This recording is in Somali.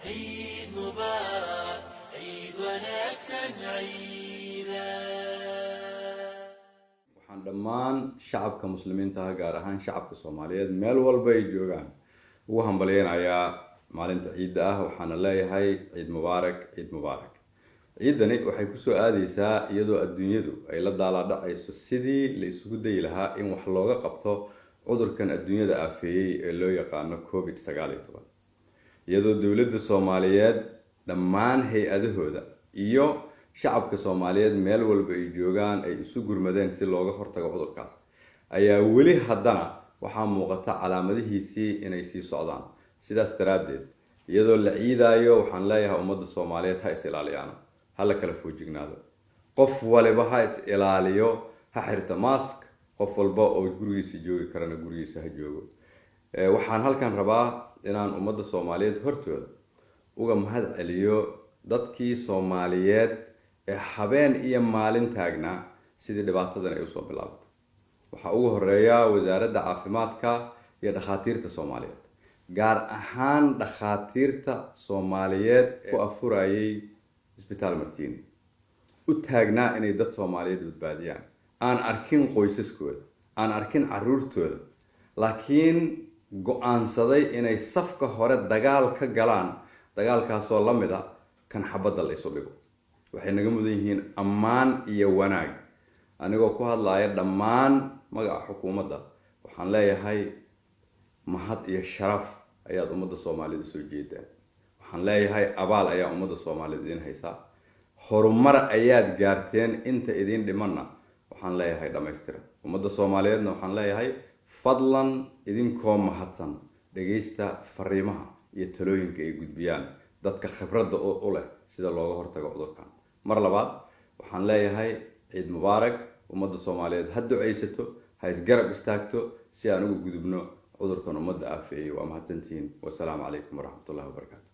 Ciid Mubaarak, ciid wanaagsan, ciida. Waxaan dhammaan shacabka Muslimiinta ah, gaar ahaan shacabka Soomaaliyeed, meel walba ay joogaan, ugu hambalyeynayaa maalinta ciidda ah. Waxaana leeyahay ciid mubaarak, ciid mubaarak. Ciiddani waxay kusoo aadeysaa iyadoo adduunyadu ay la daalaadhacayso sidii la isugu dayi lahaa in wax looga qabto cudurkan adduunyada aafeeyey ee loo yaqaano COVID-19, iyadoo dowladda Soomaaliyeed dhammaan hay-adahooda iyo shacabka Soomaaliyeed meel walba ay joogaan ay isu gurmadeen si looga hortago cudurkaas, ayaa weli haddana waxaa muuqata calaamadihiisii inay sii socdaan. Sidaas daraaddeed, iyadoo la ciidaayo, waxaan leeyahay ummadda Soomaaliyeed ha is ilaaliyaano, ha la kala foojignaado, qof waliba ha is ilaaliyo, ha xirta mask, qof walba oo gurigiisa joogi karana gurigiisa ha joogo. Waxaan halkan rabaa inaan ummadda Soomaaliyeed hortooda uga mahad celiyo dadkii Soomaaliyeed ee habeen iyo maalin taagnaa sidii dhibaatadan ay usoo bilaabatay. Waxaa ugu horeeya Wasaaradda Caafimaadka iyo dhakhaatiirta Soomaaliyeed, gaar ahaan dhakhaatiirta Soomaaliyeed ee ku afurayay Isbitaal Martiini, u taagnaa inay dad Soomaaliyeed badbaadiyaan, aan arkin qoysaskooda, aan arkin caruurtooda, laakiin go-aansaday inay safka hore dagaal ka galaan, dagaalkaasoo la mid a kan xabadda la isu dhigo. Waxay naga mudan yihiin ammaan iyo wanaag. Anigoo ku hadlaya dhammaan magaca xukuumadda, waxaan leeyahay mahad iyo sharaf ayaad ummadda Soomaaliyeed usoo jeedaan. Waxaan leeyahay abaal ayaa ummadda Soomaaliyeed idiin haysaa. Horumar ayaad gaarteen, inta idiin dhimanna waxaan leeyahay dhammaystira. Ummadda Soomaaliyeedna waxaan leeyahay, fadlan idinkoo mahadsan, dhegaysta fariimaha iyo talooyinka ay gudbiyaan dadka khibradda u leh sida looga hortago cudurkan. Mar labaad waxaan leeyahay ciid mubaarak. Ummadda Soomaaliyeed ha ducaysato, ha isgarab istaagto si aan uga gudubno cudurkan ummadda aafeeyey. Waa mahadsantihiin. Wasalaamu calaykum waraxmatullahi wabarakaatu.